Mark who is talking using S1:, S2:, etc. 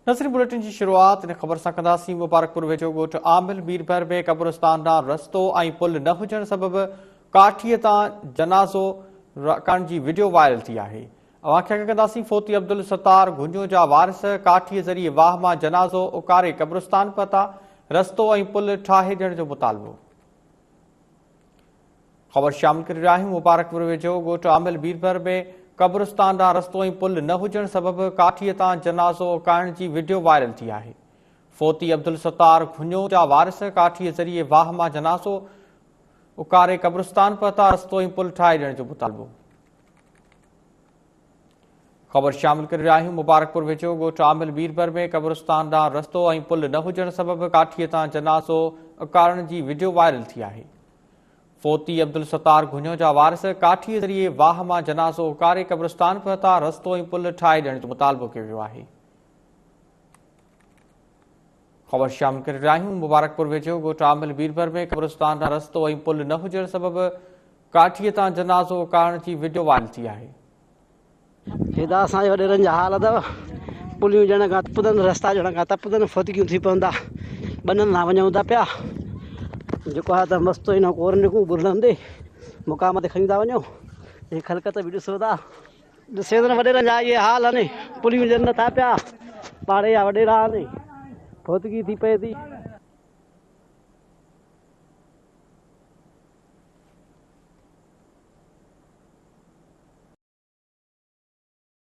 S1: ناظرين بليٽن جي شروعات ان خبر سان ڪنداسين. مبارڪپور ويجهو ڳوٺ عامل ميربحر ۾ قبرستان ڏانهن رستو ۽ پل نه هجڻ سبب ڪاٺيء تان جنازو رکڻ جي وڊيو وائرل ٿي آهي. اوهان کي آگاهه ڪنداسين فوتي عبدالستار گهنجو جا وارث ڪاٺيء ذريعي واهه مان جنازو اڪاري قبرستان پهتا، رستو ۽ پل ٺاهي ڏيڻ جو مطالبو. خبر شامل ڪري رهيا آهيون مبارڪپور ويجهو ڳوٺ عامل ميربحر ۾ قبرستان ڏانهن رستو ۽ پل نه هجڻ سبب ڪاٺيء تان جنازو اڪائڻ جي وڊيو وائرل ٿي آهي. فوتي عبدالستار گهنجو جا وارث ڪاٺيء ذريعي واهه مان جنازو اڪاري قبرستان پهتا، رستو ۽ پل ٺاهي ڏيڻ جو مطالبو. خبر شامل ڪري رهيا آهيون مبارڪپور ويجهو ڳوٺ عامل ميربحر ۾ قبرستان ڏانهن رستو ۽ پل نه هجڻ سبب ڪاٺيء تان جنازو اڪارڻ جي وڊيو وائرل ٿي آهي. فوتي عبدالستار گهنجو جا وارث ڪاٺيء ذريعي واهه مان جنازو اڪاري قبرستان پهتا، رستو ۽ پل ٺاهي ڏيڻ جو مطالبو ڪيو ويو آهي. خبر شامل ڪري رهيا آهيون مبارڪپور ويجهو ڳوٺ عامل ميربحر ۾ قبرستان ڏانهن رستو ۽ پل نه هجڻ سبب ڪاٺيء تان جنازو اڪارڻ جي وڊيو وائرل ٿي آهي.
S2: هي ته اسان جي وڏيرن جا حال اٿو. پليون ڄڻ کان تپدن، رستا ڄڻ کان تپدن، ڦٿڪيون ٿي پون ٿا. ٻنن سان وڃون ٿا پيا. جيڪو آهي ته مستو ئي نه ڪور نڪون ٻرڙن تي مقام تي کڻي ٿا وڃو. هي خلقت به ڏسو ٿا. ڏسي ته وڏيرن جا اهي حال آهن. پليون ڏين نٿا پيا. پاڙي جا وڏيرا آهن. فوتگي ٿي پئي ٿي.